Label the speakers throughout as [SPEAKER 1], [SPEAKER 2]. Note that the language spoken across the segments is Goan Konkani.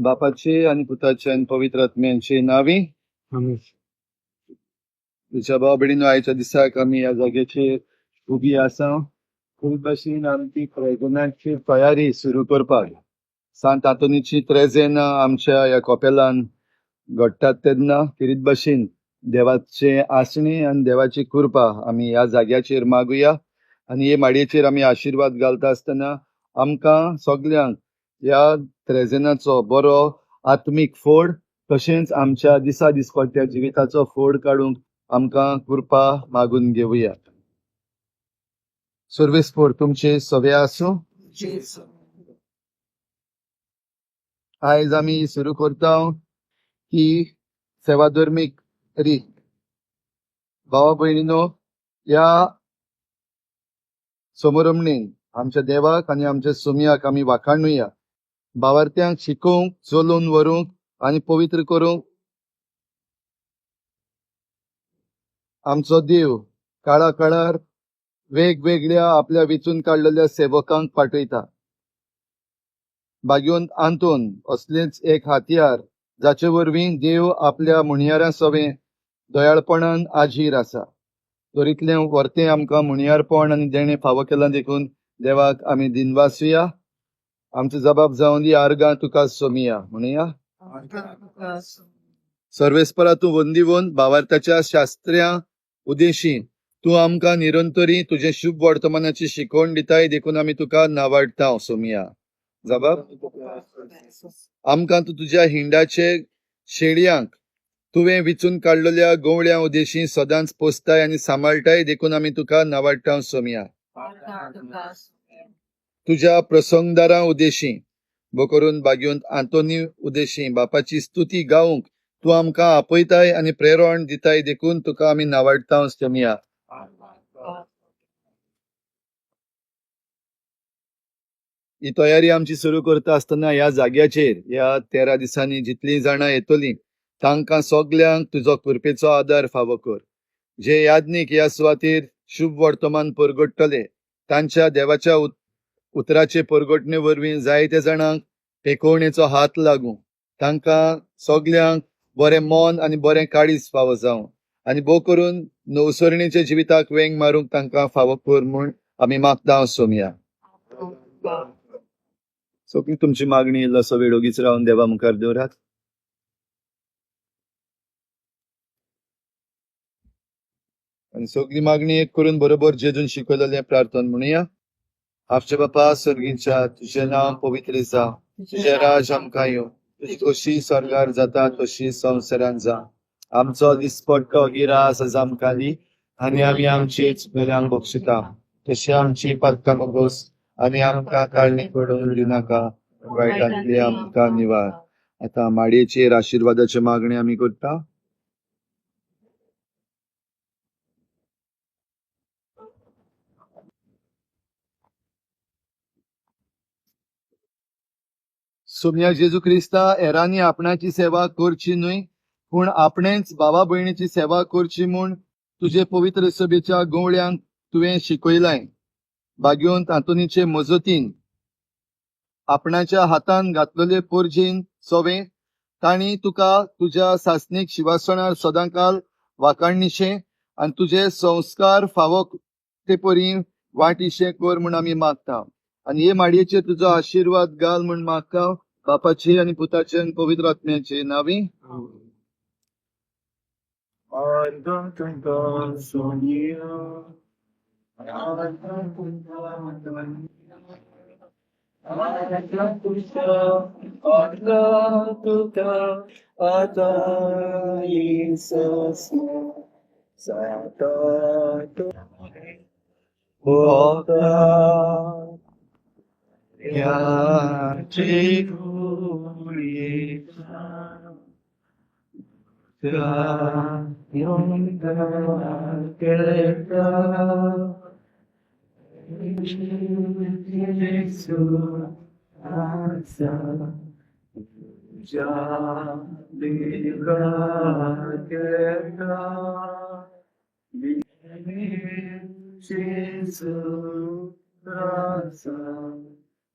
[SPEAKER 1] बापाचे आनी पुताचे आनी पवित्र आत्म्यांचे नांवी. तुज्या भाव भयणीनो, आयच्या दिसाक आमी ह्या जाग्याचेर उबी आसा. खूब भाशेन आमची त्रेजेनाची तयारी सुरू करपाक सांत आंतोनीची त्रेजेनां आमच्या ह्या कपेलान घडटात तेन्ना खेरीत भाशेन देवाचे आसणे आनी देवाची कृपा आमी ह्या जाग्याचेर मागुया. आनी हे माडयेचेर आमी आशिर्वाद घालता आसतना आमकां सगल्यांक ह्या त्रेजेनाचो बरो आत्मीक फोड तशेंच आमच्या दिसा दिसपट्ट्या जिविताचो फोड काडूंक आमकां कृपा मागून घेवया. सर्वेस्पोर तुमचे सवे आसूं. आयज आमी सुरू करता ही सेवाधर्मीक रीत. भावा भयणीनो, ह्या समरमणेन आमच्या देवाक आनी आमच्या सुमयाक आमी वाखाणुया. भावार्थ्यांक शिकोवंक, चलोवन व्हरूंक आनी पवित्र करूंक आमचो देव काळा काळार वेगवेगळ्या आपल्या वेंचून काडलेल्या सेवकांक पाठयता. भाग्योन आंतोन असलेंच एक हातयार जाचे वरवीं देव आपल्या म्हणयारां सवें दयाळपणान आजीर आसा. तर इतलें व्हरतें आमकां म्हणयारपण आनी देणें फावो केलां देखून देवाक आमी दिनवासुया. आमचो जबाब जावन दी आर्गां तुका सोमिया म्हणुया. सर्वेस्परा तूं वंदीवन भावार्थाच्या शास्त्र्यां उदेशी तूं आमकां निरंतरी तुजें शुभ वर्तमानाची शिकवण दिताय देखून आमी तुका नावाडटा सोमिया. जबाब आमकां तूं तुज्या हिंडाचे शेळयांक तुवें विचून काडलेल्या गवळ्यां उदेशी सदांच पोसताय आनी सांबाळटाय देखून आमी तुका नावाडटा सोमिया. तुज्या प्रसंगदारां उदेशी बो करून भाग्योंत आंतोनी उदेशी बापाची स्तुती गावंक तूं आमकां आपयताय आनी प्रेरण दिताय देखून तुका आमी नावाडटा सोमिया. ही तयारी आमची सुरू करता आसतना ह्या जाग्याचेर ह्या 13 दिसांनी जितलीं जाणां येतलीं तांकां सगल्यांक तुजो कृपेचो आदार फावो कर. जे याज्ञीक ह्या सुवातेर शुभ वर्तमान परगडटले तांच्या देवाच्या उतराचे परगटणे वरवीं जायते जाणांक पेकोवणेचो हात लागूं. तांकां सगल्यांक बरें मन आनी बरें काळीज फावो जावं आनी भोव करून नवसरणीच्या जिविताक वेंग मारूंक तांकां फावो कर म्हूण आमी मागता सोमया. सगळी तुमची मागणी इल्लोसो वेळ ओगीच रावन देवा मुखार दवरात. आनी सगळी मागणी एक करून बरोबर जेजून शिकयलेलें प्रार्थना म्हणुया. आमचे बापा सर्गीच्या, तुजें नांव पवित्र जावं, तुजें राज आमकां येवं, तुजी कशी स्वर्गार जाता तशी संवसारांत जावं. आमचो दिसपट्टो गिरास आज आमकां दी आनी आमी आमची चुकल्यांक बक्षिता तशी आमची पातकां बोगोस आनी आमकां काळणी पडून दिनाका, वायटांतली आमकां निवार. आतां माडयेचेर आशिर्वादाचे मागणें आमी करता. सोमया जेजू क्रिस्ता हेरांनी आपणाची सेवा करची न्हय पूण आपणेच भावा भयणीची सेवा करची म्हूण तुजे पवित्र सभेच्या गवळ्यांक तुवें शिकयलाय. भाग्योंत आंतोनीचे मजतीन आपणाच्या हातान घातलेले पोरजेन सोवे तांणी तुका तुज्या सासणीक शिवासणार सदांकाल वाकाणनिशे आनी तुजे संस्कार फावो ते परी वाटिशे कर म्हूण आमी मागता. आनी हे माडयेचेर तुजो आशिर्वाद घाल म्हूण मागता. बापाचे आनी पुताचे आनी पवित्र आत्म्याचे नांवी.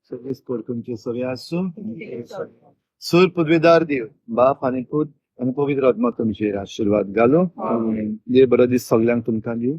[SPEAKER 1] सगळेच तुमचे सगळे आसूं. सूर पदवेदार देव बाप आनी पूत आनी पवित्र आत्मा तुमचेर आशिर्वाद घालूं. देव बरो दीस सगल्यांक तुमकां दिवं.